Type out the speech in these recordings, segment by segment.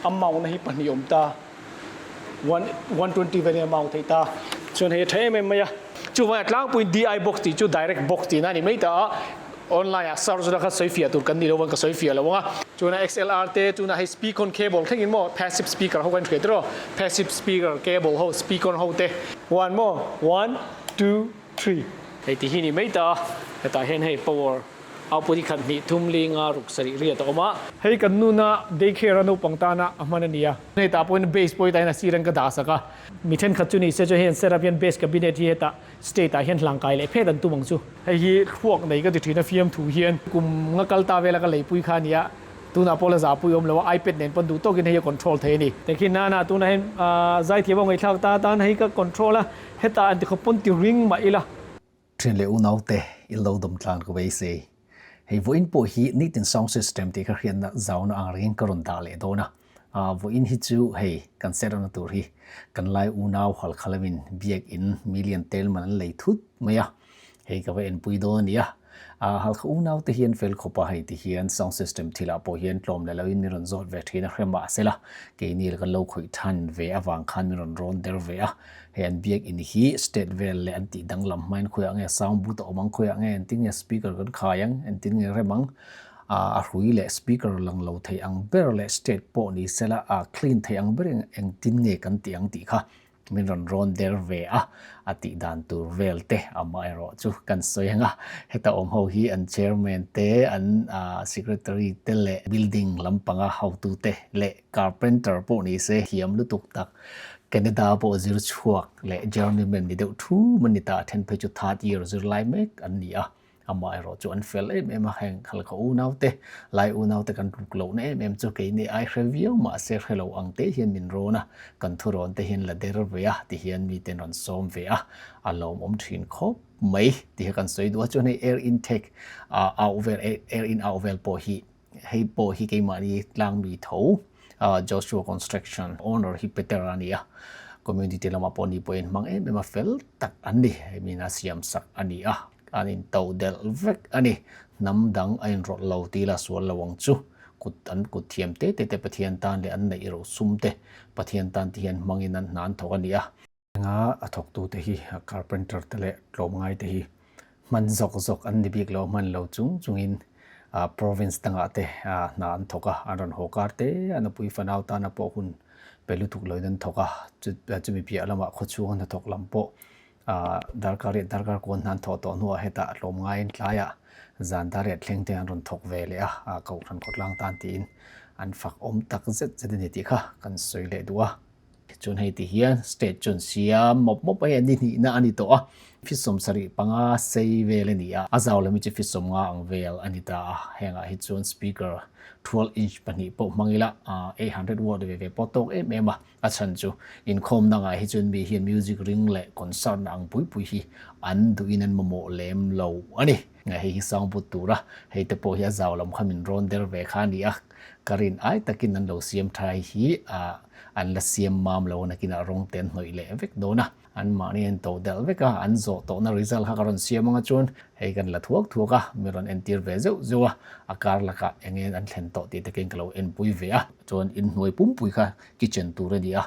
A mount na hi pahnih awm ta. 120 velin a mount theih ta. Chuan hei a tha em em mai a. Chuvangin a tlangpuiin DI box tih chu direct box tihna a ni mai ta a. Online ah search la kha sawi fiah tur kan ni lo vang ka sawi fiah lo ang a. Chuna XLR te chuna hei speakon cable thlengin maw passive speaker ho kan hriat rawh passive speaker cable ho speakon ho te. One maw one two three hei ti hi ni mai ta a hetah hian hei power output hi khat hnih thum li nga ruk sarih riat a awm a. Hei kan nuna daycare a naupang tana a hman a ni a. Hei tah pawhin base pawh hetah hian a sir an ka dah sak a. Mi thenkhat chu ni se chuan hei an setup hian base cabinet hi hetah State ah hian hlangkai leh phet an tum ang chu. Hei hi thluak nei ka ti thin a fiamthu hian kum nga kal ta vela ka leipui kha a nia, tunah pawh la zahpui awm lo a, iPad nen pawn duh tawkin hei a control thei a ni. Tehkhin nana tunah hian zaithiam ho ngaihthlak ta atan hei ka control a, hetah an tikhawp pawn ti ring mah ila. Thian leh unaute i lo dawm tlan ka beisei. Hei vawiin pawh hi nitin sound system tih ka hriatna zauna ang rengin ka rawn dah leh dawn a. Vawiin hi chu hei kan set awmna tur hi kan lai unau halkha lamin biak in million tel man an lei thut mai a, hei ka va enpui dawn a ni a. Halkha unau te hian fel khawp a, hei ti hian sound system thilah pawh hian tlawm leh loin min rawn zawt ve thin a hre mahsela keini kan lo khawih than ve avang khan min rawn rawn der ve a. Hei an biak in hi state vel leh an tih danglam hmain khawiah nge sound booth a awm ang, khawiah nge engtin nge speaker kan khai ang, engtin nge rem ang, a hrui leh speaker lang lo thei ang ber leh state pawh ni sela a clean thei ang ber engtin nge kan tih ang tih kha min rawn rawn der ve a, a tih dan tur vel te amaherawh chu kan sawi ang a, heta awm ho hi an chairman te, an secretary te leh building lampanga hotute leh carpenter pawh ni se thiam lutuk tak Canada pawh zir chhuak leh journeyman ni deuh thum an ni ta, a then phei chu third year zir lai mek an ni a, amaherawh chu an fel em em a, heng khalkha unaute, lai unaute kan ruk lohna em em chu keini ai hre viau mahse hre lo ang te hian min rawn a, kan thurawn te hian la der ve a ti hian miten rawn sawm ve a, a lawmawm thin khawp mai ti kha kan sawi duh a, chuan hei air intake ah auh vel air in auh vel pawh hi Hei pawh hi keimahni tlangmi tho Joshua Construction owner hi Peter a ni a, community lamah pawh ni pawhin hmang em em a fel tak an ni, hei min a siam sak a ni a, an in to delh vek a ni, hnam dang a inrawlh lo tih la sual lo ang chu, kut an kut thiam te te te Pathian tan leh an neih ro sum te Pathian tan ti hian hmangin an hna an thawk a ni a. Enga a thawktute hi carpenter te leh tlawmngai te hi hman zawk zawk an ni bik lo, hman lo chung chungin province dangah te hna an thawk a, an rawn haw kar te a nupui fanau tana pawh hun pe lutuk loin an thawk a, chumi piah lamah khawchhunga hnathawk lam pawh darkar riat darkar kuan hna an thawh tawh hnuah hetah tlawmngaiin tlaiah zan dar riat thleng te an rawn thawk ve leh a, kohhran khawtlang tan tiin an fak awm tak zet zet a ni tih kha kan sawi leh duh a. Chuan hei ti hian state chuan siam mawp mawp a hei ni hnihna a ni tawh a, feet 75 sei vel a ni a, a zau lam hi chu feet 50 ang vel a ni ta a, hengah hi chuan speaker 12 inch pahnih pawh hmang ila 800 watt ve ve pawh tawk em em a, a chhan chu inkhawmna ngah hi chuan mi hian music ring leh concert na ang pui pui hi an duhin an mamawh lem lo a ni. Hei hi sound booth tura hei te pawh hi a zau lam kha min rawn der ve kha a ni a, ka rin ai takin an lo siam tha hi an la siam mam lo nakinah rawng te an hnawih leh vek dawn a, an mahni an to delh vek a, an zawh tawhna result kha ka rawn siam anga chuan hei kan la thuak thuak a, mi rawn entir ve zeuh zeuh a, a kar lakah eng nge an thlen tawh tih takin ka lo enpui ve a. Chuan inhnuai pumpui kha kitchen tur a ni a,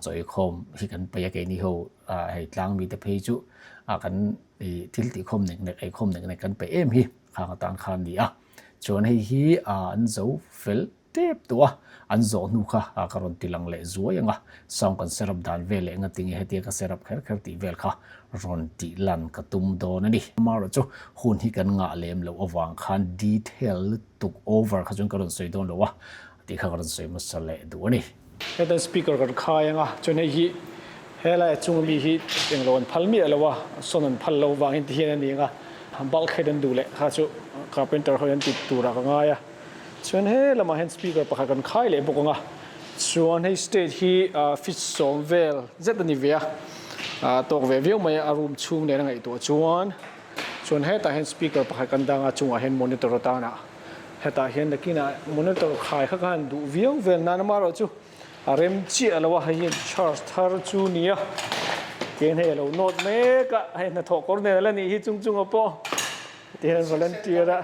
chawikhawm hi kan peih a keini ho hei tlang mite phei chu kan I thil tih khawm nek nek, ei khawm nek nek kan peih em hi khang atan khan ni a. Chuan hei hi an zo fel tep tawh a, an zawh hnu kha ka rawn ti lang leh zuai ang a, sound kan set up dan vel leh engatinge hetia ka set up kher kher tih vel kha rawn tih lan ka tum dawn a ni. Amaherawhchu hun hi kan ngah lem loh avang khan detail lutuk over kha chuan ka rawn sawi dawn lo a, tih kha ka rawn sawi hmasa leh duh a ni. Hetan speaker kan khai ang a, chuan hei hi helai a chung ami hi englo an phal miah lo a, sawn an phal lo vangin ti hian a ni ang a, bulkhead an duh leh kha chu carpenter ho hian ti turah ka ngai a, chuan he lamah hian speaker pakhat kan khai leh bawk ang a, chuan hei stage hi feet 10 vel zet a ni ve a, tawk ve viau mai a, a room chhung nen a ngaihtuah chuan, chuan hetah hian speaker pakhat kan dang a, chungah hian monitor atana. Hetah hian nakinah monitor khai kha khan duh viau vel nan amaherawh chu a rem chiah lo a, hei hian charge thar chu nia tihian hei a lo nawt mek a, hei hnathawh kawr nen a la nih hi chung chunga pawh tihian volunteer a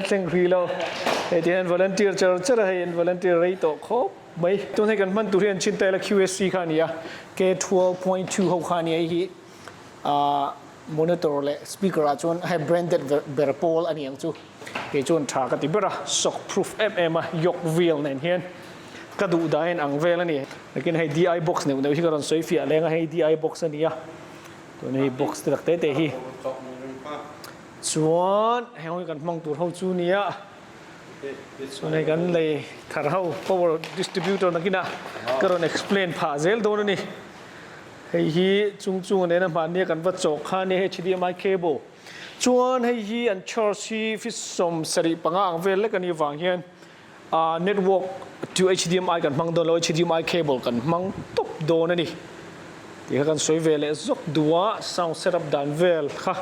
thleng hrih lo. Hei ti hian volunteer char char a, hei an volunteer rei tawh khawp mai. Tun hei kan hman tur hi an chin taila QSC kha a ni a, K12.2 ho kha a ni a, hei hi ah monitor leh speaker ah chuan hei branded ber pawl a ni ang chu. Kei chuan tha ka ti ber a, shock proof em em a, yoke wheel nen hian ka duh dahin ang vel a ni. Nakin hei DI box neuh neuh hi ka rawn sawi fiah leng a, hei DI box a ni a, tun hei box te tak te te hi chuan heng ho hi kan hmang tur ho chu nia, chuan hei kan lei thar ho power distributor nakinah ka rawn explain phah zel dawn a ni. Hei hi chung chunga nena hmannia kan va chawk kha a nia, HDMI cable. Chuan hei hi an charge hi feet 75 ang vel lek a nih vang hian ah network to HDMI kan hmang dawn lo HDMI cable kan hmang tawp dawn a ni tih kha kan sawi ve leh zawk duh a sound setup dan vel kha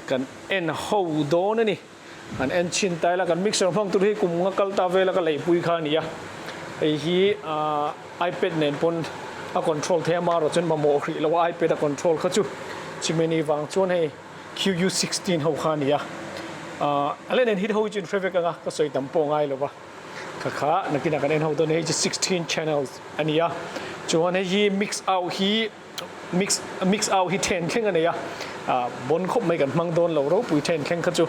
kan en ho dawn a ni. An en chhin ta ila kan mixer hmang tur hi kum nga kal ta vela ka leipui kha a ni a, hei hi ah ipad nen pawn a control thei a amaherawh chuan mamawh hrih lo a ipad a control kha chu chimeni vang chuan hei QU 16 ho kha a ni a, ah a leh nen hit ho hi chu in hre vek ang a ka sawi tam pawh ngai lo va kha kha nakinah kan en ho dawn a hei chu 16 channels a ni a chuan hei hi mix out hi. Mix mix out hi then thleng a nei a, ah bon khawp mai kan hmang dawn lo ropui then thleng kha chu.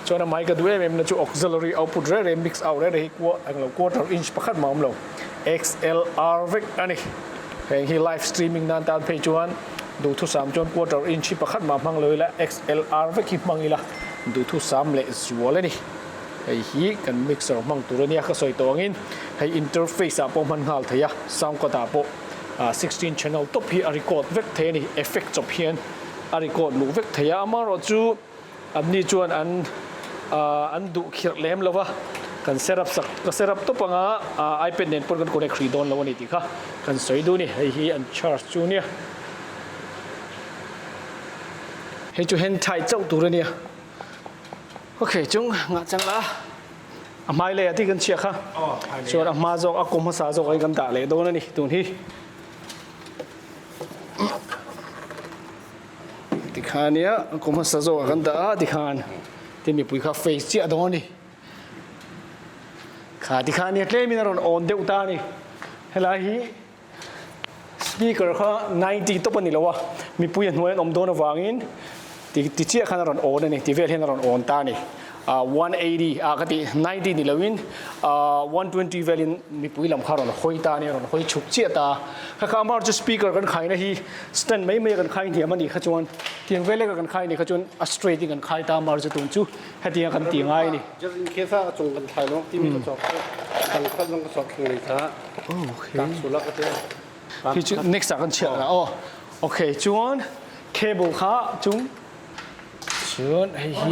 Chuan a mai ka duh em em na chu auxiliary output reh reh mix out reh reh hi kua englo quarter inch pakhat mah a awm lo. XLR vek a ni. Heng hi live streaming nan tan phei chuan duhthusam chuan quarter inch hi pakhat mah hmang lo ila XLR vek hi hmang ila duhthusam leh zual a ni. Hei hi kan mixer hmang tur a nia ka sawi tawh angin hei interface ah pawh hman nghal thei a sound card ah pawh. 16 channel tawp hi a record vek thei a ni effect chawp hian a record luh vek thei a amaherawh chu anni chuan an an duh khirh lem lo va kan set up sak ka set up tawp anga ipad nen pawn kan connect hrih dawn lo a ni tih kha kan sawi duh a ni hei hi an charge chu nia hei chu hand tie chauh tur a nia ok chung ngah chang la. A hmai leh a tih kan chhiah kha. Chuan a hma zawk a kum hmasa zawk ah hian kan dah leh dawn a ni tun hi. Tikhan nia a kum hmasa zawk ah kan dah a tikhan tin mipui kha face chiah dawn a ni. Kha tikhan nia tlem in a rawn awn deuh ta a ni. Helai hi Speaker kha 90 tawp a ni lo a, mipui a hnuai an awm dawn avangin ti ti chiah khan a rawn awn a ni, ti vel hian a rawn awn ta a ni. Ah 180 ah ka ti 90 ni loin ah 120 velin mipui lam kha a rawn hawi ta a ni, a rawn hawi chhuk chiah ta a. Kha kha amah chu speaker kan khaina hi stand mai mai a kan khai hniam a nih kha chuan tiang vel leka kan khai nih kha chuan a straight in kan khai ta amah chu tun chu hetiang kan ti ngai a ni. Just in case a chung kan thlai lo timi ka cawk kan khat zong ka cawk theng lei kha. Hi chu next ah kan chiah la aw. Okay, chuan cable kha chung chuan hei hi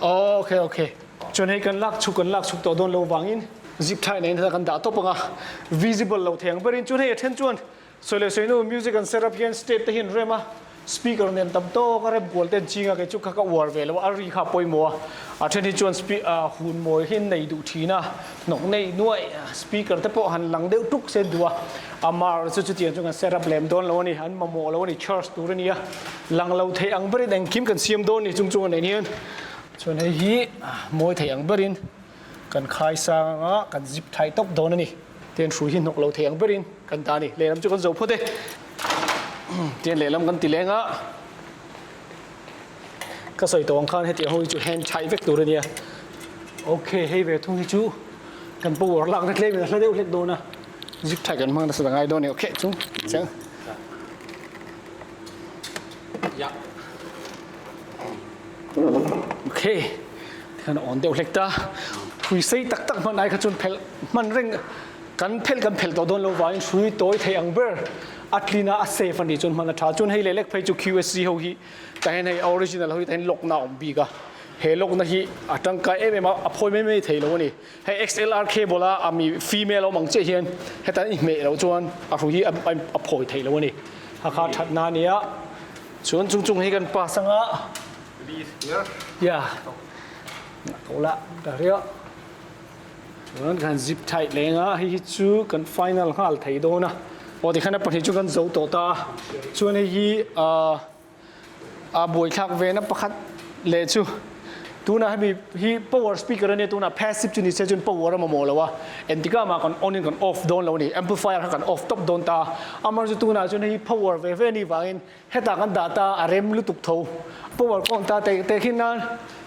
Oh, okay, okay. Chuan hei kan lak chuk kan lak chuk tawh dawn lo vangin zip tie nen kan dah tawp anga visible lo thei ang berin chuan hei a then chuan Sawi leh sawi nu music an set up hian stage te hian rem a, speaker nen tam tawk a rem kual te an ching a, kei chu kha ka uar ve lo a, a ri kha a pawimawh a, a then hi chuan hun mawi hi an nei duh thin a, hnawk nei nuaih speaker te pawh han lang deuh tuk se an duh a, a mar chu chutiang chu kan set up lem dawn lo a ni, an mamawh lo a ni, church tur a ni a, lang lo theih ang berin engkim kan siam dawn a ni chung chung a nen hian, chuan hei hi mawi theih ang berin. Kan khai sang anga kan zip thai tawp dawn a ni. Tian hrui hi hnawk lo thei ang berin kan ta a ni. Lehlam chu kan zo phawt e. Tian lehlam kan ti leng a. Ka sawi tawh ang khan hetiang ho hi chu hand chai vek tur a nia. Ok, hei ve thung hi chu kan power lakna tlem in a hla deuh hlek dawn a. Zip thai kan hmang nasa ta ngai dawn a ni. Ok, chung chiang. Ok. Tikhan a awn deuh hlek ta. Hrui sei tak tak hman ai kha chuan phelh hman reng kan phelh kan phelh tawh dawn lo vangin hrui tawi thei ang ber a clean a a safe a nih chuan hman a tha. Chuan hei leh lek phei chu QSC ho hi tahin hei original ho hi tahin lock na a awm bik a. He lock na hi a tangkai em em a, a phawi mai mai thei lo a ni. Hei XLR cable a ami female a awm ang chiah hian heta i hmeh loh chuan a hrui hi a phawi thei lo a ni. Hakha thatna a nia. Chuan chung chung hi kan pass anga. Yeah. Ko la ta ria. Chuan kan zip tight leng a hei hi chu kan final nghal thei dawn a. Aw tikhan a pahnih chu kan zo tawh ta a. Chuan hei hi a buaithlak ve na pakhat. leh chu tunah hemi hi power speaker a nia tunah passive chu ni se chuan power a mamawh lo a engtikah mah kan on in kan off dawn lo a ni amplifier kha kan off tawp dawn ta a amaherawhchu tunah chuan hei hi power ve ve a nih vangin hetah kan dah ta a rem lutuk tho power ka on ta teh teh khin nan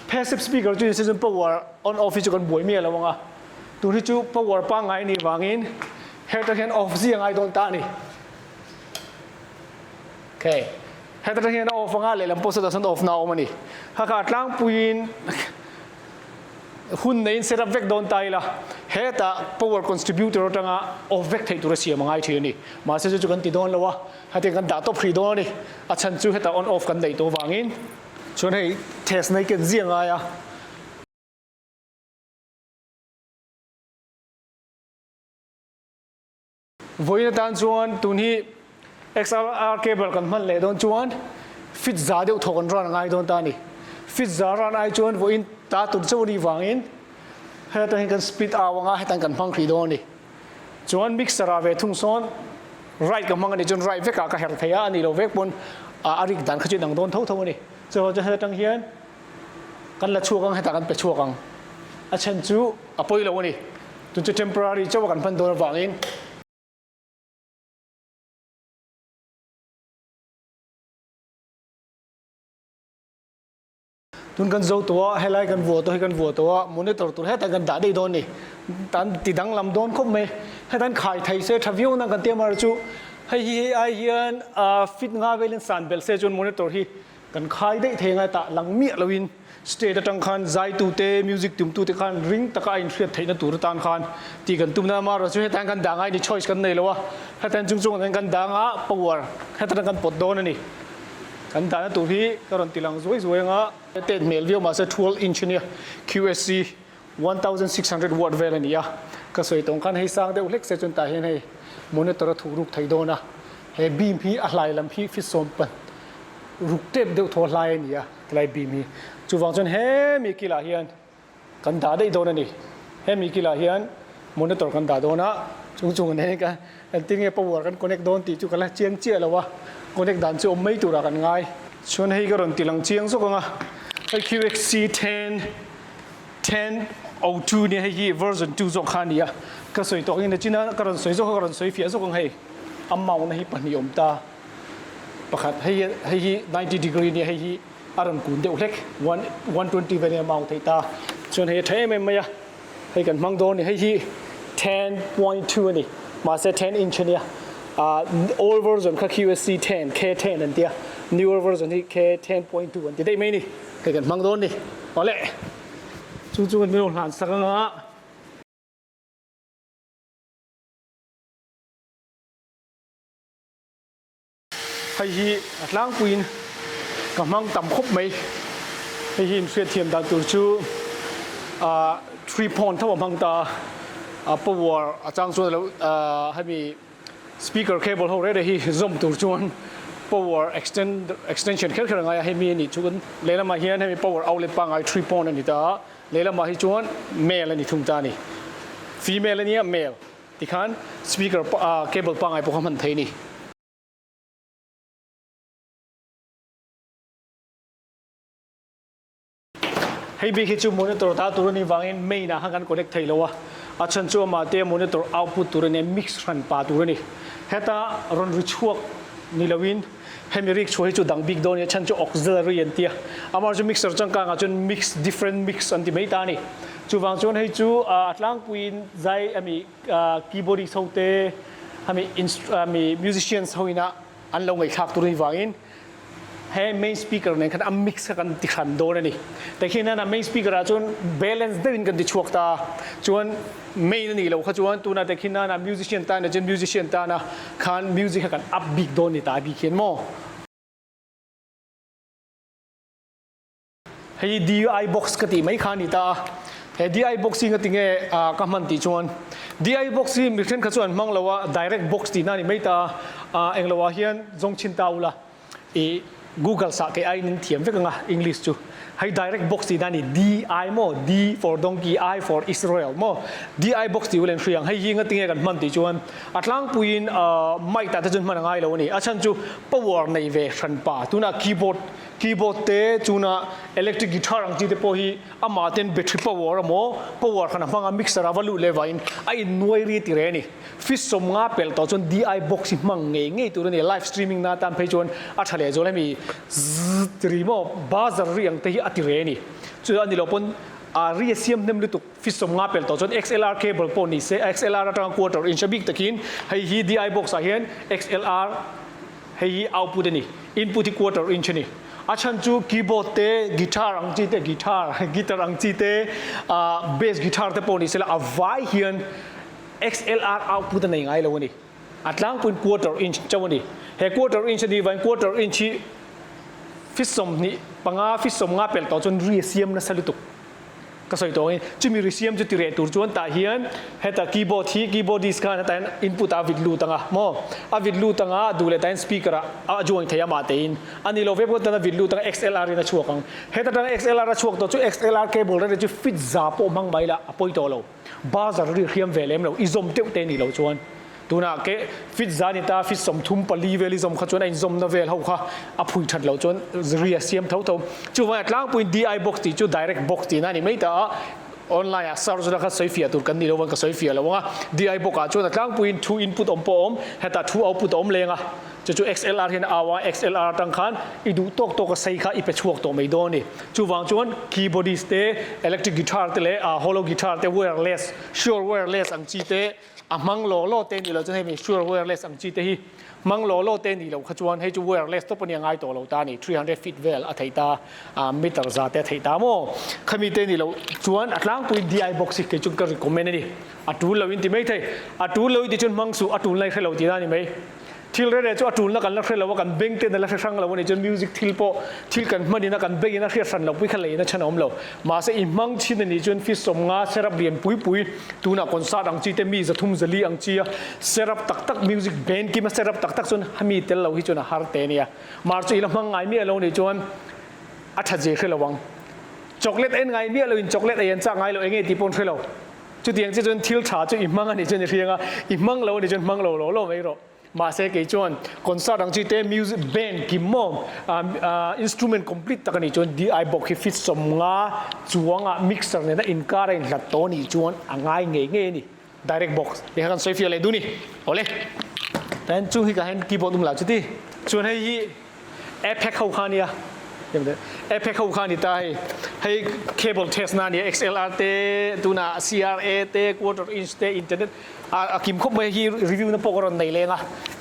passive speaker chu ni se chuan power on off hi chu kan buai miah lo ang a tun hi chu power pangngai a nih vangin hetah hian off zia ngai dawn ta a ni. Okay. Heta tang hian a off anga lehlam pawh sawtah sawn off na a awm a ni. Kha kha tlangpuiin hun neiin set up vek dawn ta ila hetah power contributor atanga off vek theih tur a siam a ngai thin a ni. Mahse chu chu kan ti dawn lo a, hetiang kan dah tawp hrih dawn a ni. A chhan chu hetah on off kan neih tawh vangin chuan hei test nei ken zia ngai a. Vawiin atan chuan tun hi XLR cable kan hman leh dawn chuan fit za deuh thaw kan ran a ngai dawn ta a ni. Fit za ran ai chuan vawiin ta tur chauh a nih vangin heta tang hian kan split au anga hetan kan hmang hrih dawn a ni. Chuan mixer ah ve thung sawn right ka hmang a nih chuan right vekah ka herh thei a, a nih loh vek pawn a rik dan kha chu inang dawn tho tho a ni. Chuvang chuan heta tang hian kan la chhuak ang hetah kan pe chhuak ang. A chhan chu a pawi lo a ni. Tun chu temporary chauh a kan hman dawn avangin. Tun kan zo tawh a, helai kan vuah tawh hi kan vuah tawh a, monitor tur hetah kan dah daih dawn a ni. Tan ti danglam dawn khawp mai. Hetan khai thei se tha viau na kan ti amaherawh chu hei hi hei ai hian fit nga velin san belh se chuan monitor hi Kan khai daih thei ngai tah lang miah loin state atang khan zaitute, music tumtute khan ring taka a inhriat theihna tur atan khan tih kan tum na amaherawhchu hetan kan dah ngai ni choice kan nei lo a, hetan chung chung ah kan dah anga power hetan kan pawt dawn a ni. Kan dahna tur hi ka rawn ti lang zuai zuai anga tet hmel viau mahse 12 inch ania QSC 1600 watt vel a ni a, ka sawi tawng khan hei sang deuh hlek se chuan tah hian hei monitor a thuh ruk thei dawn a, he beam hi a hlai lam hi fit sawm pan ruk tep deuh thaw hlai a ni a tilai beam hi chuvang chuan hemi kilah hian kan dah daih dawn a ni hemi kilah hian monitor kan dah dawn a chung chung nen ka engtin nge power kan connect dawn tih chu ka la chiang chiah lo a connect dan chu awm mai turah kan ngai chuan hei ka rawn ti lang chiang zawk ang a hei QXC 10 1002 nia hei hi version 2 zawk kha a ni a ka sawi tawh angin nachina ka rawn sawi zawk a ka rawn sawi fiah zawk ang hei a mount hi pahnih awm ta Pakhat, hei hi hei hi 90 degree nia hei hi a rawn kun deuh hlek 120 vel in a mount theih ta. Chuan hei a tha em em mai a, hei kan hmang dawn a ni, hei hi 10.2 a ni, mahse 10 inch a nia, ah old version kha QSC 10, K10 an tia, newer version hi K10.2 an ti daih mai a ni, hei kan hmang dawn a ni. Awle, chu chu kan min lo hlan sak anga. Hei hi a tlangpuiin ka hmang tam khawp mai. Hei hi inhriatthiam dan tur chu ah three pond tho a hmang ta a, power a chang chuan alo ah hemi speaker cable ho reh reh hi zawm tur chuan power extend extension kher kher a ngai a, hemi a nih chu kan lehlamah hian hemi power outlet pangngai three pond a ni ta a, lehlamah hi chuan male a ni thung ta a ni. Female a nia male. Tikhan speaker cable pangngai pawh kha hman thei a ni. Hei bik hi chu monitor ta tur a nih vangin main ah khan kan connect thei lo a, a chhan chu amah te monitor output tur a nia mix hran pa tur a ni. Heta rawn ri chhuak ni loin hemi rik chhuah hi chu dang bik dawn a ni, a chhan chu auxiliary an tia. Amah chu mixer changkang ah chuan mix different mix an ti mai ta a ni. Chuvang chuan hei chu a tlangpuiin zai ami keyboardist ho te ami ami musicians ho ina an lo ngaihthlak tur ni vangin he main speaker nen khan a mix kha kan ti hran dawn a ni. Tikhian a main speaker ah chuan balance deuhin kan ti chhuak ta chuan main a nih loh kha chuan tuna tikhin a musician tana chuan musician tana khan music kha kan up bik dawn ni ta bik hian maw. Hei DI box ka tih mai kha a ni ta a, he DI box hi ngatinge ka hman tih chuan DI box hi mi thenkhat chuan an hmang lo a, direct box tihna a ni mai ta a, englo ah hian zawng chhin ta ula i Google sah kei aiin in thiam vek ang a English chu. Hei direct box tihna a ni, DI maw, D for donkey, I for Israel maw, DI box tih ula in hria ang, hei hi ngatinge kan hman tih chuan a tlangpuiin mic ah te chuan hman a ngai lo a ni, a chhan chu power nei ve hranpa tunah keyboard. Keyboard te chuna electric guitar ang chi te pawh hi amah ten battery power emaw power khan a hmang a mixer a va luh leh vangin a innuai ri ti reh a ni. Feet 50 pelh tawh chuan DI box hi hmang ngei ngei tur a ni. Live streaming na atan phei chuan a tha leh zual hemi zzz ti ri maw buzzer ri ang te hi a ti reh a ni. Chu a ni loh pawn a ri a siam hnem lutuk. Feet 50 pelh tawh chuan XLR cable pawh ni se XLR atanga quarter inch a bik takin hei hi DI box ah hian XLR Hei hi output a ni. Input hi quarter inch a ni. A chhan chu keyboard te, guitar ang chi te, guitar, guitar ang chi te, ah bass guitar te pawh ni sela a vai hian XLR output a nei ngai lo a ni. A tlangpuiin quarter inch chauh a ni. He quarter inch a nih vangin quarter inch hi feet 25, feet 50 pelh tawh chuan ri a siam nasa lutuk. Ka sawi tawh angin chumi ri siam chu ti reh tur chuan tah hian heta keyboard hi keyboardist khan heta hian input ah a vit lut anga maw a vit lut anga a duh leh tah hian speaker ah a join thei amah tein a ni lo ve pawh tan a vit lut anga XLR in a chhuak ang heta tang XLR a chhuak tawh chu XLR cable reng reng chu fit za pawh hmang mai la a pawi tawh lo buzzer ri hriam ve lem lo i zawm teuh te ni lo chuan Tunah ke fit za ni ta fit 34 vel i zawm kha chuan a inzawmna vel ho kha a phui that loh chuan ri a siam tho tho. Chuvangin a tlangpuiin DI box tih chu direct box tihna a ni mai ta a, online ah search na kha sawi fiah tur kan ni lo vang ka sawi fiah lo ang a. DI box ah chuan a tlangpuiin thu input awm pawh a awm, hetah thu output a awm leng a, chu chu XLR hian a au a, XLR atang khan i duh tawk tawk a sei kha i pe chhuak tawh mai dawn a ni. Chuvang chuan keyboardist te, electric guitar te leh hollow guitar te, wireless, sure wireless ang chi te, A hmang law law te nih loh chuan hei mi sure wireless ang chi te hi hmang law law te nih loh kha chuan hei chu wireless tawp a nia ngai tawh lo ta a ni 300 feet vel a theih ta a meter za te a theih ta maw khami te nih loh chuan a tlangpuiin DI box hi kei chu ka recommend a ni a tul lo in ti mai thei a tul lo i ti chuan hmang suh a tul na i hre lo tih na a ni mai. Thil rere chu a tulna kan la hre lo a, kan beng ten a la hre hrang lo a nih chuan music thil pawh thil kan hmanin a kan bengin a hriat hran lo pui kha leiin a chhan a awm lo. Mahse i hmang thin a nih chuan fees 50 serap lian pui pui tunah concert ang chi te mi 300 400 ang chi a serap tak tak music band kim a serap tak tak chuan hemi tel lo hi chuan a har te a nia. Mar chu i la hmang ngai miah lo a nih chuan a that zia hre lo ang. Chocolate en ngai miah lo in chocolate ei an chak ngai lo enge tih pawh an hre lo. Chutiang che chuan thil tha chu i hmang a nih chuan i hriang a, i hmang lo a nih chuan hmang lo lo lo mai rawh. Mahse kei chuan concert ang chi te music band kim maw instrument complete tak a nih chuan DI box hi feet 50 chuangah mixer nena inkar a inhlat tawh a nih chuan a ngai ngei ngei a ni. Direct box tih kha kan sawi fiah leh duh ni. Awle. Tan chung hi ka hian keyboard um la chuti. Chuan hei hi Apex ho kha nia Apex ho kha ni ta hei hei cable test na nia XLR te tuna CRA te quarter inch te internet a kim khawp mai hi review na pawh ka rawn nei leng a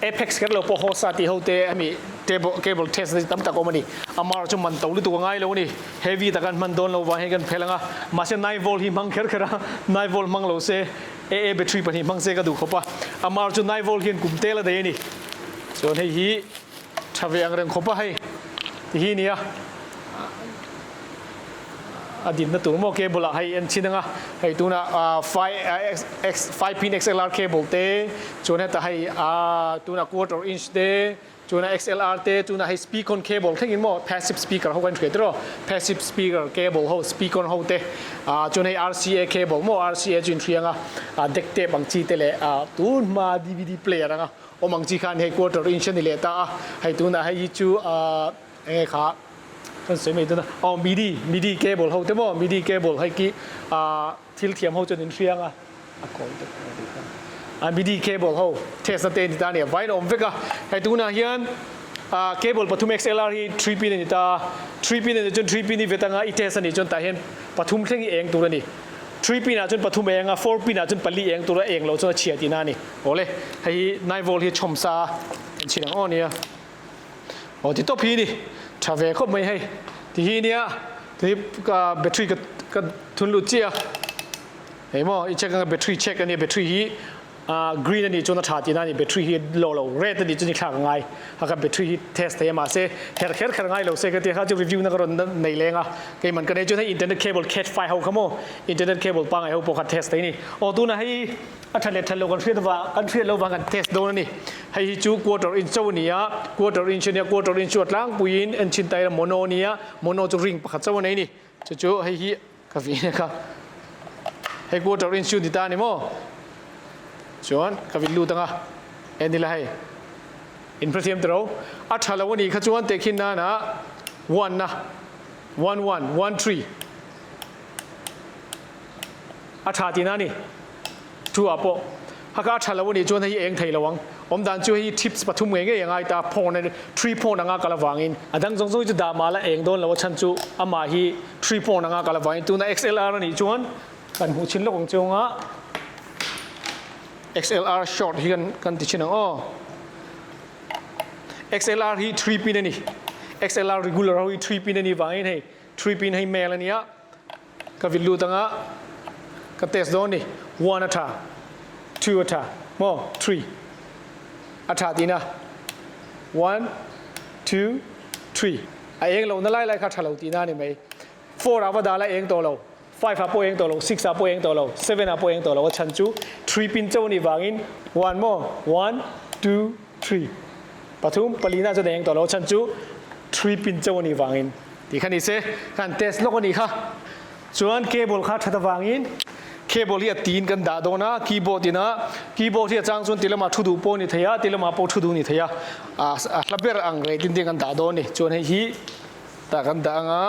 Apex kher lo pawh Hosa tih ho te hemi table cable test na tam tak awm ani amar chu man to lutuk a ngai lo ani heavy tak an hman dawn lo vang hian kan phel anga mahse 9 volt hi hmang kher kher a 9 volt hmang lo se AA battery pahnih hmang se ka duh khawp a amar chu 9 volt hian kum tel a dei ani chuan hei hi Tha ve ang reng khawp a hei ti hi nia a dinna tur maw cable ah hei en chhin anga hei tunah 5 x 5 pin XLR cable te chuan heta hei tunah quarter inch te chuan XLR te tunah hei speakon cable thlengin maw passive speaker ho kan hriat tiraw passive speaker cable ho speakon ho te chuan hei RCA cable maw RCA chu inhria anga deck tape ang chi te leh tun hma DVD player anga Awm ang chi khan hei quarter inch a ni leh ta a, hei tunah hei hi chu ahh enge kha kan sawi mai dawn a, aw midi midi cable ho te maw midi cable hei khi ahh thil thiam ho chuan in hria ang a, a kawi deuh ang tih kha a midi cable ho test na te a ni ta a ni a, vain a awm vek a, hei tunah hian ahh cable pathum XLR hi 3 pin a ni ta a, 3 pin a nih chuan 3 pin i vet anga i test a nih chuan tah hian pathum thleng hi eng tur a ni, 3 pin ah chuan pathum a eng a, 4 pin ah chuan pali eng tur a eng loh chuan a chhia tihna a ni. Awle, hei hi nine volt hi chhawm sa a chhin ang aw nia. Aw ti tawp hi ni, tha ve khawp mai hei. Ti hi nia, ti hi ka battery ka ka thun lut chiah a. Hei maw, i check anga battery check ania, battery hi ah green anih chuan a tha tihna a ni, battery hi lo lo, red anih chuan i thlak a ngai. A ka battery hi test thei a mahse her kher kher ngai lo se ka tia kha chu review na ka rawn nei leng a. Keiman ka nei chuan hei internet cable cat 5 ho kha maw, internet cable pangngai ho pawh kha test thei a ni. Aw tunah hei A tha leh that lo kan hriat avang kan hriat lo vang kan test dawn a ni. Hei hi chu quarter inch chauh a ni a, quarter inch a nia, quarter inch chu a tlangpuiin en chhin ta ila mono a ni a, mono chu ring pakhat chauh a nei a ni. Chu chu hei hi ka vin a kha, hei quarter inch chu ni ta a ni maw? Chuan ka vin lut ang a, en ila hei, in hrethiam tiro, a tha lo a nih kha chuan tehkhin nana. One na one one one three a tha tihna a ni. Two ah pawh haka a tha lo a nih chuan hei hi eng thei lo ang. Awm dan chu hei hi tips pathum ngei ngei a ngai ta phone three phone anga kal avangin a dang zawng zawng hi chu dah mah la eng dawn lo a chhan chu amah hi three phone anga kal avangin tuna XLR a nih chuan kan hmuh chin lawk ang chunga XLR short hi kan kan ti chin ang aw. XLR hi 3 pin a ni. XLR regular ho hi 3 pin a ni vangin hei 3 pin hei male a nia. Ka vit lut anga ka test dawn ni. 1 a tha, 2 a tha, maw 3 a tha tina. 1 2 3 a eng lo na lai lai kha tha lo tina ni mai. 4 a va dah la eng tawh lo. 5 ah pawh eng tawh lo, 6 ah pawh eng tawh lo, 7 ah pawh eng tawh lo, a chhan chu 3 pin chauh a nih vangin 1 maw? 1, 2, 3 pathum palina chuan a eng tawh lo, a chhan chu 3 pin chauh a nih vangin tih kha ni se, khan test lawk a nih kha. Chuan cable kha that avangin cable hi a tin kan dah dawn a, keyboard ina keyboard hi a chang chuan ti lamah thu duh pawh a ni thei a, ti lamah pawh thu duh a ni thei a, a hla ber ang rei tin te kan dah dawn a ni. Chuan hei hi tah kan dah anga.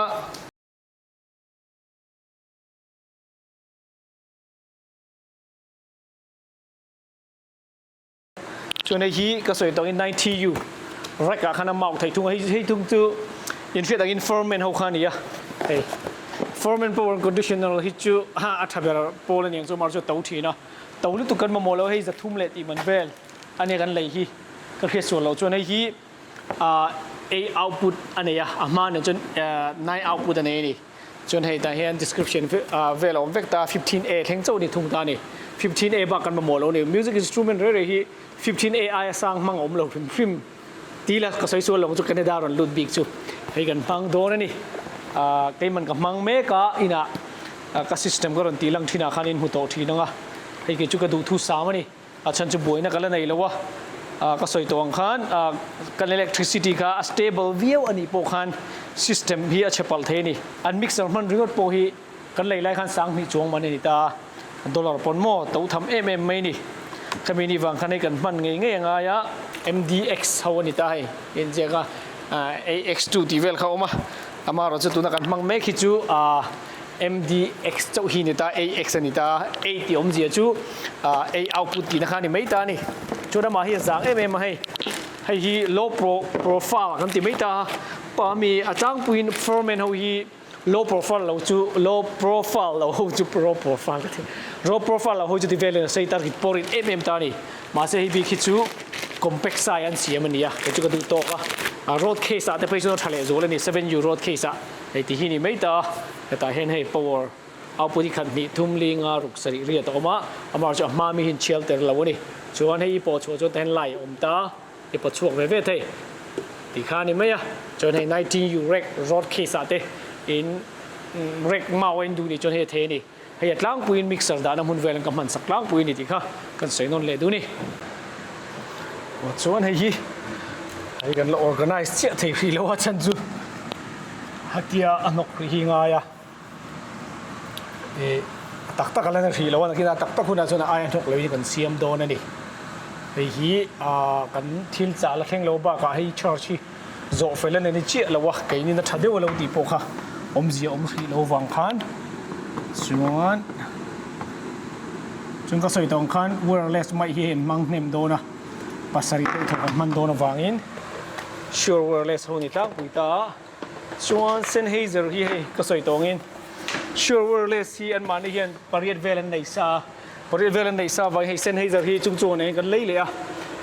Chuan hei hi ka sawi tawhin 90U rack ah khan a mount theih thung a, hei thung chu inhriat angin foreman ho kha a ni a, hei foreman power conditioner hi chu ha a tha ber pawl a ni ang chu amah chu a to thin a, to lutuk kan mamawh lo hei zathum leh tih man vel a nia kan lei hi ka hriat sual loh chuan hei hi eight output a nei a, a hma nen chuan 9 output a nei a ni. Chuan hei tah hian description vel a awm vek ta, 15A thleng chauh a ni thung ta a ni. 15A bak kan mamawh lo a ni. Music instrument rei rei hi 15A aia sang hmang a awm lo hrim hrim ti ila ka sawi sual lo ang chu Canada rawn lut bik chu hei kan hmang dawn a ni. Keiman ka hmang mek a, inah ka system ka rawn tih lang thinah khan in hmu tawh thin ang a, hei kei chu ka duhthu sam a ni. A chhan chu buaina ka la nei lo a, ka sawi tawh ang khan kan electricity kha a stable viau a nih pawh khan system hi a chhe palh thei a ni. An mixer hman ringawt pawh hi kan lei lai khan sanghnih chuang man a ni ta a, dollar pawn maw to tham em em mai a ni. Khami ni vang khan hei kan hman ngei ngei a ngai a, MDX ho a ni ta hei inziak a, AX2 tih vel kha a awm a, amaherawhchu tuna kan hmang mek hi chu MDX chauh hi ni ta, AX a ni ta, A tih awmzia chu A output tihna kha a ni mai ta a ni. Chuan amah hi a zang em em a hei, hei hi low pro profile kan ti mai ta a, pa mi a tlangpuiin foreman ho hi low profile lo chu low profile lo ho chu low profile ka ti, low profile lo ho chu ti velin a sei ta rit pawh rit em em ta a ni. Mahse hei bik hi chu compact size an siam a ni a, kei chu ka duh tawk a, road case ah te phei chuan a tha lehzual a ni, 7U road case ah. Hei ti hi ni mai ta, hetah hian hei power output hi khat hnih thum li nga ruk sarih riat a awm a, amah chu a hma mi hi in chhial ter lo a ni. Chuan hei i pawh chhuah chuan tah hian light a awm ta, i pawh chhuak ve ve thei tih kha a ni mai a. Chuan hei 19 U rack road case ah te in rack mau a in duh nih chuan hei a thei a ni. Hei a tlangpuiin mixer dahna hmun vel an ka hman sak tlangpui a ni tih kha kan sawi nawn leh duh a ni. Chuan hei hi hei kan la organize chiah thei hrih lo a chhan chu hatia a hnawk hrih hi ngai a ih a tak tak a la na hrih lo a nakinah a tak tak hunah chuan a aia hnawk lo hi kan siam dawn a ni. Hei hi ah kan thil chah la thleng lo bakah hei church hi Zawh fel a ni chiah lo a, keinin a tha deuh a lo tih pawh kha awmzia awm hrih lo vang khan chuan chuan ka sawi tawh ang khan wireless mic hi hei an hmang hnem dawn a, pasarih deuh thawk an hman dawn avangin sure wireless ho ni tlangpui ta a, chuan Sennheiser hi hei ka sawi tawh angin sure wireless hi anmahni hian pariat vel an nei sa a. Pariat vel an neih sa avangin hei Sennheiser hi chung chuan eng kan lei leh a,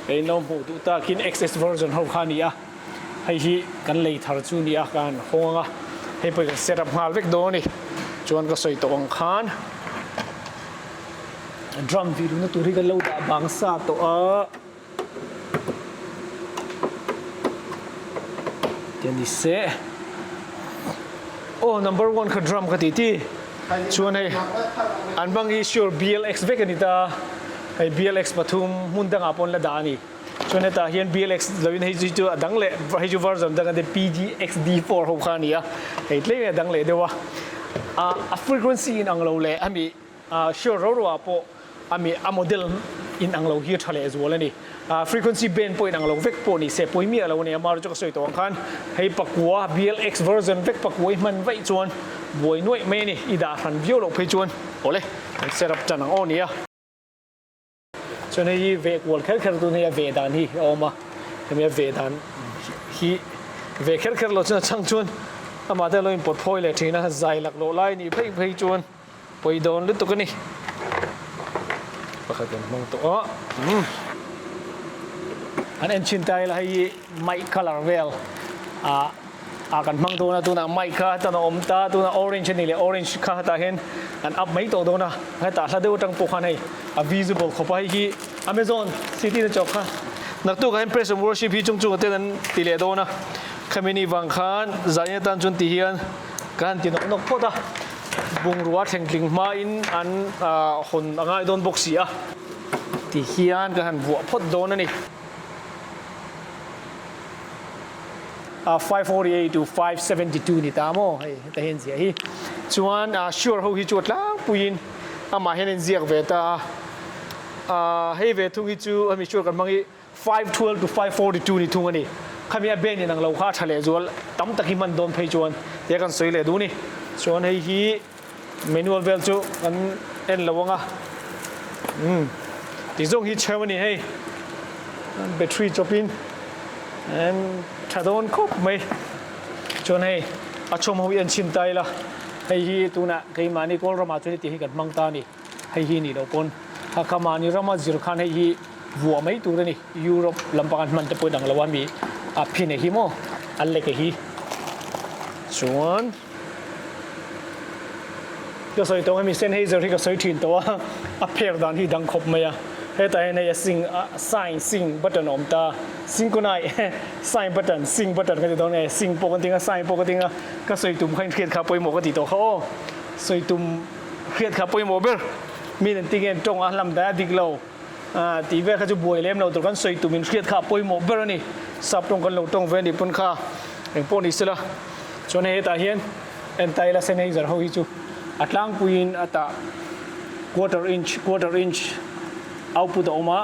hei no hmuh duh takin XS version ho kha a ni a, hei hi kan lei thar chu a ni a, ka han hawng ang a, hei pawh hi kan set up nghal vek dawn a ni. Chuan ka sawi tawh ang khan drum vih duhna tur hi kan lo dah bang sa tawh a. Ti a ni se. Aw number one kha drum ka ti ti. Chuan hei an bang hi sure BLX vek a ni ta. Hei BLX pathum hmun dangah pawh an la dah a ni. Chuan hetah hian BLX loin hei chu a dang leh hei chu version dang a ni PGXD4 ho kha a ni a. Hei tlem a dang leh deuh a. A frequency in ang lo leh a mi Sure ro ro ah pawh a mi a model in ang lo hi a tha lehzual a ni. Frequency band pawh in ang lo vek pawh ni se pawi miah lo a ni. Amaherawhchu chu ka sawi tawh ang khan hei pakua BLX version vek pakua i hman vaih chuan buai nuaih mai a ni. I dah hran viau loh phei chuan awle kan set up tan ang aw nia. Chuan hei hi veh kual kher kher tun hei a veh dan hi a awm a, hemi a veh dan hi veh kher kher lo chuan a chang chuan amah te a lo inpawt phawi leh thin a, zai laklawh lai nih phei phei chuan pawi dawn lutuk a ni. Pakhat kan hmang tawh a, umm an en chhin ta ila hei hi mic colour vel ah ah kan hmang dawn a tunah mic kha heta a awm ta tunah orange a ni leh orange kha hetah hian an up mai tawh dawn a hetah hla deuh atang pawh khan hei a visible khawp a hei hi Amazon city na chawk kha naktuk ah hian praise and worship hi chung chung ah ten an ti leh dawn a khami ni vang khan zai atan chuan ti hian ka han ti nawk nawk phawt a bungrua thleng tling hma in an ah hawn a ngai dawn bawk si a ti hian ka han vuah phawt dawn a ni. 548 to 572 ni ta maw hei heta hian ziah hi chuan sure ho hi chu a tlangpuiin amah hian a inziak ve ta a hei ve thung hi chu hemi sure kan hmang hi 512 to 542 ni thung a ni khami a band in ang lo kha a tha leh zual tam tak hi hman dawn phei chuan tia kan sawi leh duh ni chuan hei hi manual vel chu kan en lo ang a umm ti zawng hi chheu a ni hei battery chawpin an tha dawn khawp mai chuan hei a chhawm ho hi an chhin ta ila hei hi tunah keimahni kawl ramah chuan heti hi kan hmang ta a ni hei hi nih loh pawn hakha mahni rama zir khan hei hi vuah mai tur a ni Europe lampang an hman te pawhin ang lo a mi a phin a hi maw a lek a hi chuan. Ka sawi tawh hemi Sennheiser hi ka sawi thin tawh a, a pher dan hi dang khawp mai a, hetah hian hei a sing a sign sing button a awm ta, singkunai sign button sing button ka ti dawn nge sing pawh ka ti ang a sign pawh ka ti ang a, ka sawi tum kha inhriat kha pawimawh ka ti tawh kha aw, sawi tum hriat kha pawimawh ber, mi an ti nge an tawng a hlam dan a dik lo tih vel kha chu buai lem lo tur kan sawi tum inhriat kha a pawimawh ber a ni, sap tawng kan lo tawng ve a nih pawn kha eng pawh ni sela. Chuan hei hetah hian entaila Sennheiser ho hi chu a tlangpuiin a tah quarter inch quarter inch output a awm a,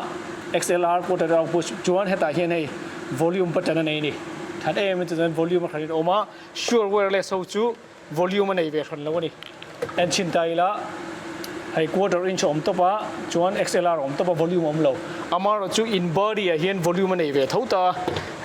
XLR quarter output chuan hetah hian hei volume button a nei a ni. That em em chuan volume a hran in a awm a, Shure wireless ho chu volume a nei ve hran lo a ni. En chhin ta ila hei quarter inch a awm tawp a, chuan XLR a awm tawp a volume a awm lo. Amaherawhchu in body ah hian volume a nei ve tho ta a,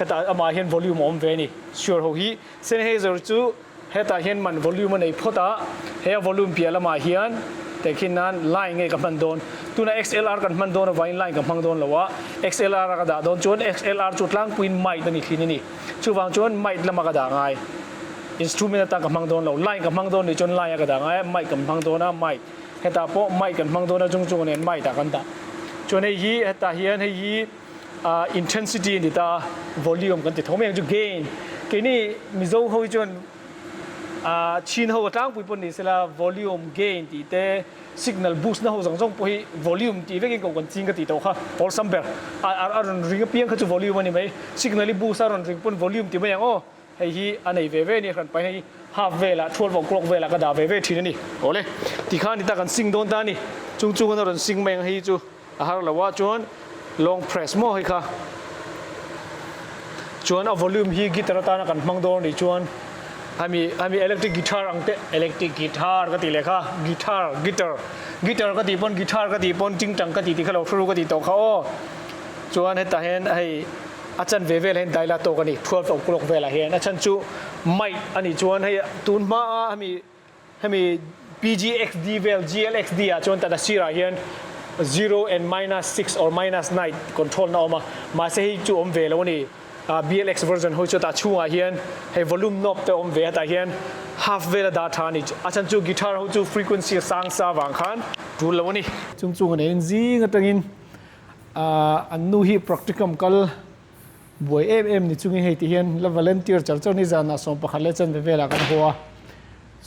hetah amah hian volume a awm ve a ni. Sure ho hi Sennheiser chu hetah hian man volume a nei phawt a, he a volume piah lamah hian tehkhin nan line nge ka hman dawn. Tunah XLR kan hman dawn avangin line ka hmang dawn lo a, XLR a ka dah dawn chuan XLR chu tlangpuiin mic a ni thin a ni. Chuvang chuan mic lama ka dah ngai. Instrument atan ka hmang dawn lo. Line ka hmang dawn nih chuan line a ka dah ngai a, mic kan hmang dawn a, mic. Hetah pawh mic kan hmang dawn a, chung chung nen mic ah kan dah. Chuan hei hi hetah hian hei hi. Intensity a ni ta a, volume kan ti tho mai ang chu gain. Keini Mizo ho hi chuan Chin ho a tlangpui pawh ni sela volume, gain tih te, signal boost na ho zawng zawng pawh hi volume tih vekin koh kan ching ka tih tawh kha awlsam ber. A rawn ring apiang kha chu volume a ni mai. Signal i boost a rawn ring pawn volume ti mai ang aw. Hei hi a nei ve ve a ni, hran pahin hei half velah 12 o'clock velah ka dah ve ve thin a ni. Awle, tikhan ni ta kan sing dawn ta a ni. Chung chunga na rawn sing mai ang hei chu. A har lo a chuan long press maw hei kha chuan a volume hi guitar atana kan hmang dawn anih chuan hemi hemi electric guitar ang te electric guitar ka tih leh kha guitar guitar guitar ka tih pawn guitar ka tih pawn tingtang ka tih tih kha lo hru ka tih tawh kha aw chuan hetah hian hei a chanve vel hian daila tawk a ni 12 o'clock velah hian a chhan chu mic anih chuan hei tun hma a hemi Hemi PGXD vel GLXD ah chuan tana sirah hian zero and minus six or minus nine control na awm a, mahse hei chu awm ve lo a ni. BLX version ho chu tah chhungah hian hei volume knob te awm ve a, tah hian half vel a dah tha a ni. A chhan chu guitar ho chu frequency a sang sa vang khan tul lo a ni. Chung chung a neiin zing atangin an nu hi practicum kal Buai em em ni chungin hei ti hian la volunteer char char ni zanah 11 leh chanve velah kan haw a.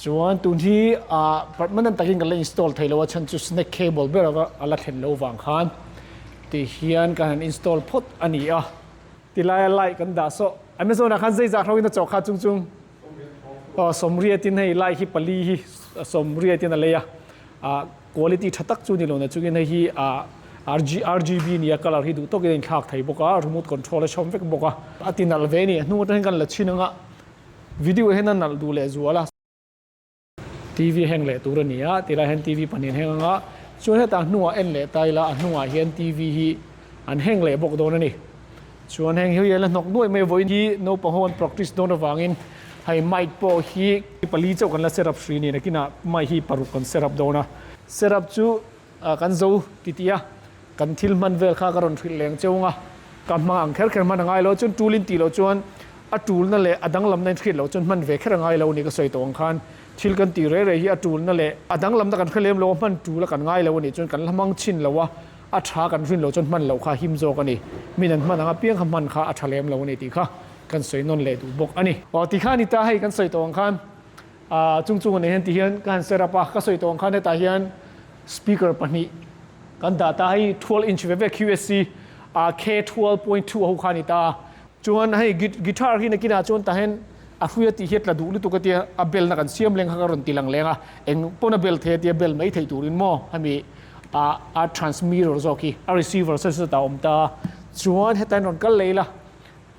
Chuan tun hi ah permanent takin kan la install thei lo a chhan chu snake cable ber a la thlen lo vang khan ti hian kan han install phawt a ni a. Tilaia light kan dah saw Amazon ah khan zeizah hro in a chawh kha chung chung aw sawmriatin hei light hi pali hi sawmriatin a lei a ah quality tha tak chu ni lo na chungin hei hi ah. RGB nia colour hi duh tawkin a inthlak thei bawk a, remote control a chhawm vek bawk a. A ti nalh ve a ni, a hnung atangin kan la chhin ang a, video hian a nalh duh leh zual a. TV heng leh tur a ni a, tilai hian TV pahnih an heng ang a, chuan hetah hnungah en leh ta ila a hnungah hian TV hi an heng leh bawk dawn a ni. Chuan heng hi la hnawk nuaih mai vawiin hi naupang ho an practice dawn avangin hei mic pawh hi pali chauh kan la set up hri a ni, nakinah mic hi paruk kan set up dawn a. Set up chu kan zo titih a, kan thil hman vel kha ka rawn hrilh leng cheu ang a, ka hmang ang kher kher hman a ngai lo, chuan tul in tih loh chuan a tulna leh a danglamna in hriat loh chuan hman ve kher a ngai lo a ni ka sawi tawh ang khan thil kan tih rei rei hi a tulna leh a danglamna kan hre lem lo a, hman tul a kan ngai lo a nih chuan kan la hmang chhin lo a, a tha kan rin loh chuan hman loh kha him zawk a ni, min an hman ang apiang kha hman kha a tha lem lo a ni tih kha kan sawi nawn leh duh bawk a ni. Aw ti kha a ni ta, hei kan sawi tawh ang khan ah chung chung a nei hian ti hian ka han set up a, ka sawi tawh ang khan hetah hian speaker pahnih kan dah ta, hei 12 inch ve ve QSC ah K12.2 a ho kha a ni ta. Chuan hei guitar hi nakinah chuan tah hian a hrui a tih hi a tla duh lutuk a tia a bel na kan siam leng kha ka rawn ti lang leng a, eng pawn a bel thei a tia bel mai theih turin maw hemi a a transmitter zawk hi a receiver sawi sawi ta a awm ta chuan hetah hian rawn kal leh ila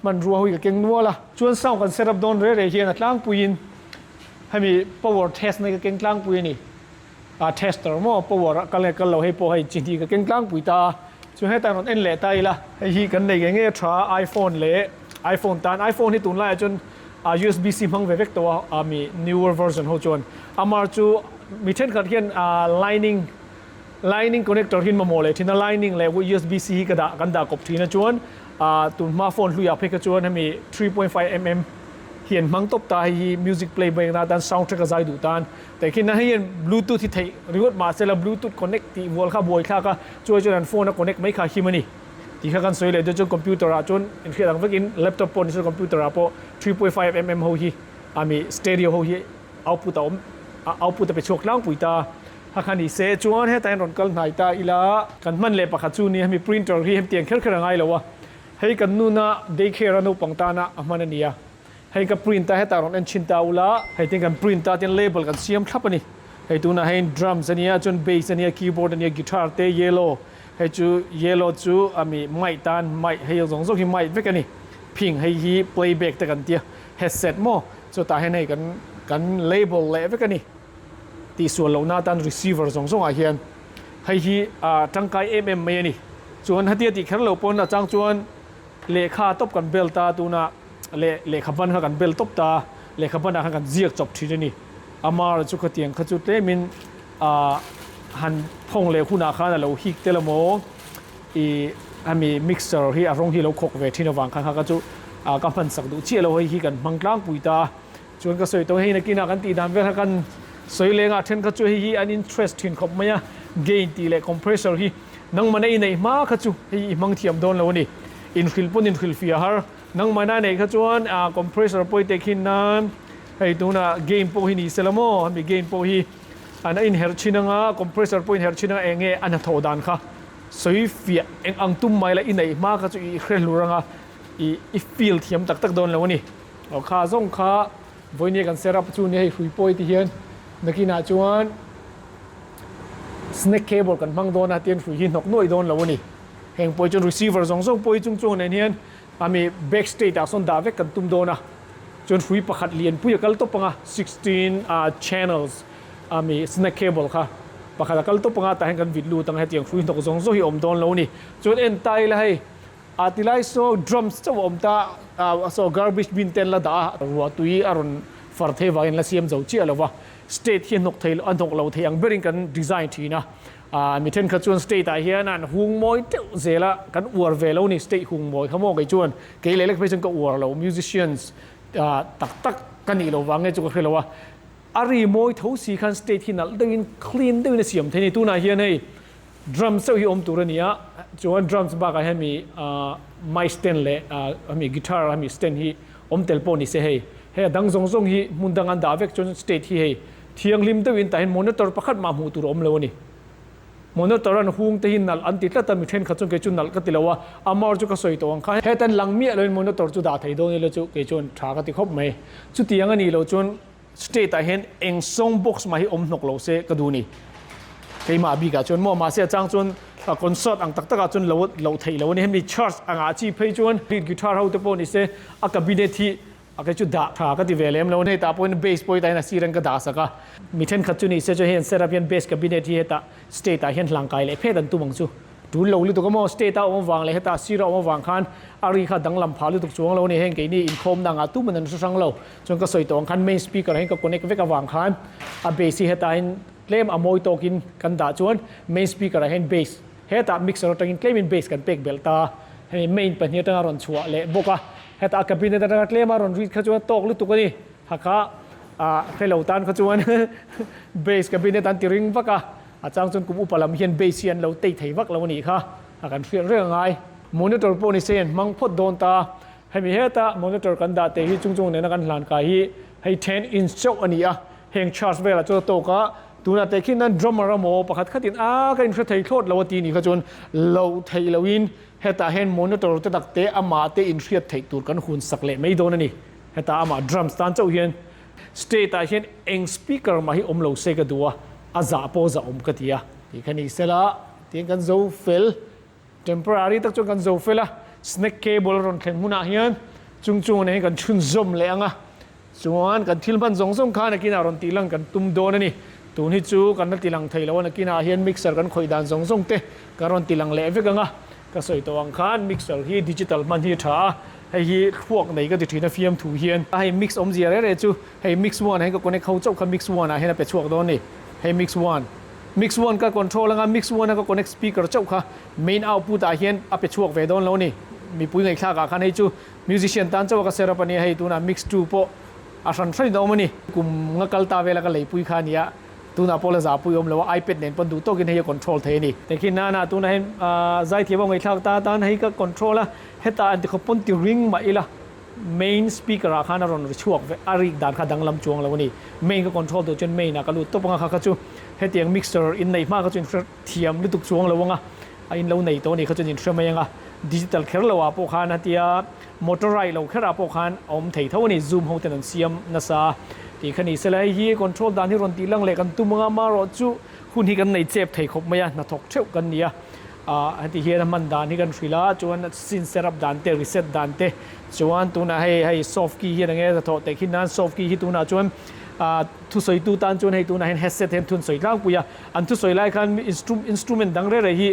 hmanrua ho hi ka keng nual a. Chuan sound kan set up dawn reh reh hian a tlangpuiin hemi power test na hi ka keng tlangpui a ni. A tester maw power a kal nge kal lo hei pawh hei chi hnih ka keng tlangpui ta a, chu hetah rawn en leh ta ila. Hei hi kan nei nge nge tha a iPhone leh iPhone tan iPhone hi tunlaiah chuan a USB C hmang ve vek tawh a a mi newer version ho chuan amar chu mi thenkhat hian a lightning lightning connector hi an mamawh leh thin a lightning leh USB C hi ka dah kan dah kawp thin a chuan a tunhma phone hluiah phei kha chuan hemi 3.5 mm hi an hmang tawp ta hei hi music play bawk atan soundtrack a zai duh tan Tehkhin na hei hian bluetooth hi theih ringawt mah sela bluetooth connect tih vual kha buai thlak a, chuai chuan an phone a connect mai kha him a ni tih kha kan sawi leh dawn chuan computer ah chuan inhriat ang vekin laptop pawh ni se computer ah pawh 3.5 mm ho hi ami stereo ho hi output a awm output a pe chhuak tlangpui ta a kha ni se chuan hetah hian rawn kal hnai ta ila kan hman leh pakhat chu ni hemi printer hi hetiang kher kher a ngai lo a hei kan nuna day care a naupang tana a hman a ni a. Hei ka print a, hetah rawn en chhin ta ula, hei tin kan print a, tin label kan siam thlap a ni. Hei tunah hein drums a nia, chuan bass a nia, keyboard a nia, guitar te yellow, hei chu yellow chu ami mic tan mic hei zawng zawng hi mic vek a ni. Phing hei hi playback te kan tia, headset maw, chutah hian hei kan kan label leh vek a ni. Tihsual lohna atan receiver zawng zawngah hian hei hi a tangkai em em mai a ni. Chuan hetia tih kher lo pawn a chang chuan lehkha tawp kan bel ta tunah. leh lehkha ban kha kan bel tawp ta a, lehkha banah khan kan ziak chawp thin a ni. Amar chu khatiang kha chu tlemin ah han phawng leh hunah khan a lo hik tel emaw ih hemi mixer hi a rawng hi a lo khawk ve thin avang khan kha kha chu ah ka hman sak duh chiah lo hei hi kan hmang tlangpui ta a. Chuan ka sawi tawh hei nakinah kan tih dan vel kha kan sawi leng a, then kha chu hei hi an interest thin khawp mai a, gain tih leh compressor hi nangmahna i neih hma kha chu hei i hmang thiam dawn lo a ni. Inhrilh pawn inhrilh fia har. Nangmahna neih kha chuan ah compressor pawi te khin nan hei tunah gain pawh hi ni se la maw hemi gain pawh hi an a inherh thin anga compressor pawh inherh thin anga eng nge a hnathawh dan kha sawi fiah eng ang tum mai la i neih hma kha chu i hre hlur anga i i feel thiam tak tak dawn lo a ni. Aw kha zawng kha vawinia kan set up chu nia hei hrui pawi ti hian nakinah chuan snake cable kan hmang dawn a tian hrui hi hnawk nuaih dawn lo a ni. Heng pawh hi chuan receiver zawng zawng pawh hi chung chuang nen hian Ami back state ah sawn dah vek kan tum dawn a, chuan hrui pakhat lianpui a kal tawp ang a, 16 channels ami snake cable kha pakhat a kal tawp ang a, tah hian kan vit lut ang a, hetiang hrui hnawk zawng zawng hi a awm dawn lo a ni. Chuan en ta ila hei a tilai saw drums chauh a awm ta a, saw garbage bin te an la dah a, ruah tui a rawn far thei vangin la siam zo chiah lo va, state hi a hnawk thei a hnawk lo thei ang berin kan design thin a. Aaa mi thenkhat chuan state ah hian an hung mawi teuh zel a, kan uar ve lo ni state hung mawi kha maw kei chuan kei leh lek phei chuan ka uar lo musicians ah tak tak ka nih lo vang nge chu ka hre lo a, a ri mawi tho si khan state hi nalh deuhin clean deuhin a siam thei a ni tunah hian hei drums chauh hi awm tur a ni a chuan drums bakah hian mi ah mic stand leh ah hemi guitar hemi stand hi awm tel pawh ni se hei hei a dang zawng zawng hi hmun dang an dah vek chuan state hi hei Thianghlim deuhin tah hian monitor pakhat mah hmuh tur a awm lo a ni. Monitor an hung te hi nalh an ti tlat a, mi thenkhat chuan kei chu nalh ka ti lo a, amar chu ka sawi tawh ang kha. Hetan lang miah loin monitor chu dah thei dawn ila chu kei chuan tha ka ti khawp mai. Chutiang a nih loh chuan state ah hian eng song box mah hi awm hnawk lo se ka duh ni. Keimah bikah chuan maw mahse a chang chuan. Concert ang tak takah chuan lo loh theih lo a ni. Hemi church angah chi phei chuan lead guitar ho te pawh ni se a cabinet hi a kei chu dah tha ka ti ve lem lo. Hetah pawhin bass pawh hetah hian a sir an ka dah sak a. Mi thenkhat chu ni se chuan hei an set up hian bass cabinet hi hetah state ah hian hlangkai leh phet an tum ang chu. Tul lo lutuk a maw state a awm avang leh hetah sir a awm avang khan a ri kha danglam phah lutuk chuang lo a ni. Heng keini inkhawmna angah tuman an hre hrang lo. Chuan ka sawi tawh ang khan main speaker ah hian ka connect vek avang khan a bass hi hetah hian Tlem a mawi tawkin kan dah chuan main speaker ah hian bass hetah mixer atangin tlemin bass kan pek belh ta a, hemi main pahnih atanga rawn chhuah leh bawk a, hetah a cabinet atanga tlema rawn rit kha chuan tawk lutuk a ni, hakha ah hrelo tan kha chuan bass cabinet an ti ring vak a, a chang chuan kum upa lam hian bass hi an lo tei thei vak lo a nih kha, a kan hriat reng a ngai. Monitor pawh ni se an hmang phawt dawn ta a, hemi heta monitor kan dah te hi chung chung nena kan hlan kai hi hei 10 inch chauh a ni a, Heng church velah chuan a tawk a, tunah teh khin nan drummer emaw pakhat khatin a ka inhre thei thlawt lo a ti nih kha chuan loh theih lohin hetah hian monitor te tak te amah te inhriat theih tur kan hun sak leh mai dawn a ni. Hetah amah drums tan chauh hian state ah hian eng speaker mah hi awm lo se ka duh a, a zah pawh zah awm ka ti a. Tih kha ni sela tiang kan zo fel. Temporary tak chuan kan zo fel a, snack cable a rawn thleng hunah hian chung chung nen hian kan chhunzawm leh ang a, chuan kan thil hman zawng zawng kha nakinah rawn tih lang kan tum dawn a ni. Tun hi chu kan la ti lang thei lo a, nakinah hian mixer kan khawih dan zawng zawng te kan rawn ti lang leh vek ang a, ka sawi tawh ang khan mixer hi digital hman hi a tha a, hei hi thluak nei ka ti thin a fiamthu hian. Hei mix awmzia reh reh chu hei mix one ah hian ka connect ho chauh kha mix one ah hian a pe chhuak dawn a ni, hei mix one. Mix one ka control anga mix one a ka connect speaker chauh kha main output ah hian a pe chhuak ve dawn lo a ni. Mipui ngaihthlak ah khan hei chu musician tan chauh a ka set up a nia hei tunah mix two pawh a hran hran in a awm a ni. Kum nga kal ta vela ka leipui kha a nia tunah pawh la zahpui awm lo a ipad nen pawn duh tawkin hei a control thei a ni. Tehkhin nana tunah hian zaithiam ho ngaihthlak ta tan hei ka control a hetah an tikhawp pawn ti ring mah ila. Main speaker ah khan a rawn ri chhuak ve a rik dan kha danglam chuang lo a ni. Main ka control duh chuan main ah ka lut tawp anga kha kha chu hetiang mixer in neih hma kha chu in hre thiam lutuk chuang lo anga a in lo nei tawh a nih kha chuan in hre mai anga digital kher lo ah pawh khan hetia motor ride lo kher ah pawh khan a awm thei tho a ni zoom ho ten an siam nasa a tih kha ni sela hei hi control dan hi rawn tih lang leh kan tum anga amaherawh chu hun hi kan nei chep thei khawp mai a hnathawk theuh kan ni a. Ah heti hian a hman dan hi kan hrilh a, chuan scene set up dan te, reset dan te, chuan tunah hei hei soft key hian enge hnathawh teh khin nan soft key hi tunah chuan ah thusawitu tan chuan hei tunah hian headset hian thun sawi tlangpui a, an thusawi lai khan instrument dang reh reh hi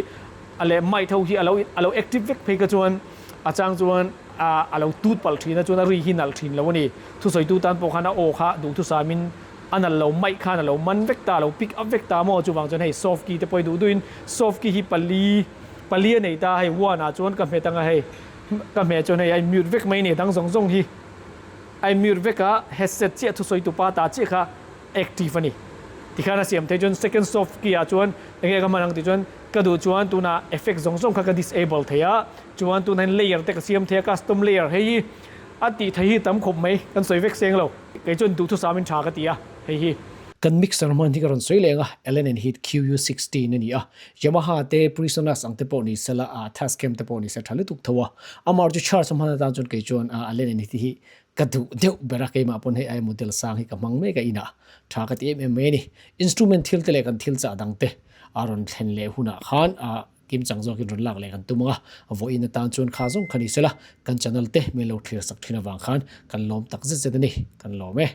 a leh mic ho hi a lo a lo active vek phei kha chuan a chang chuan ah a lo tut palh thin a chuan a ri hi nalh thin lo a ni. Thusawitu tan pawh khan a aw kha duhthusamin A nalh lo maih khan a lo man vek ta, a lo pick up vek ta maw? Chuvang chuan hei soft key te pawh hi duh duhin soft key hi pali, pali a nei ta, hei one ah chuan ka hmet anga hei ka hmeh chuan hei a in mute vek mai a ni, dang zawng zawng hi a in mute vek a, headset chiah thusawi tupa ta chiah kha active a ni. Tikhan a siam theih chuan second soft key ah chuan enge ka hman ang tih chuan ka duh chuan tunah effect zawng zawng kha ka disable thei a, chuan tunah hian layer te ka siam thei a, custom layer hei hi a tih theih hi tam khawp mai, kan sawi vek seng lo. Kei chuan duhthusam in tha ka ti a, hei hi. Kan mixer hman hi ka rawn sawi leng a, Allen and Heath QU16 a ni a, Yamaha te Presonus ang te pawh ni sela, Tascam te pawh ni se tha lutuk tho a, amah chu charge a hman atan chuan kei chuan Allen and Heath hi ka duh deuh ber a, keimah pawn hei ai model sang hi ka hmang mek a inah tha ka ti em em mai a ni. Instrument thil te leh kan thil chah dang te a rawn thlen leh hunah khan Kim chang zawkin rawn lak leh kan tum ang a, vawiin atan chuan kha zawng kha ni sela, kan channel te min lo thlir sak thin avang khan kan lawm tak zet zet a ni, kan lawm e.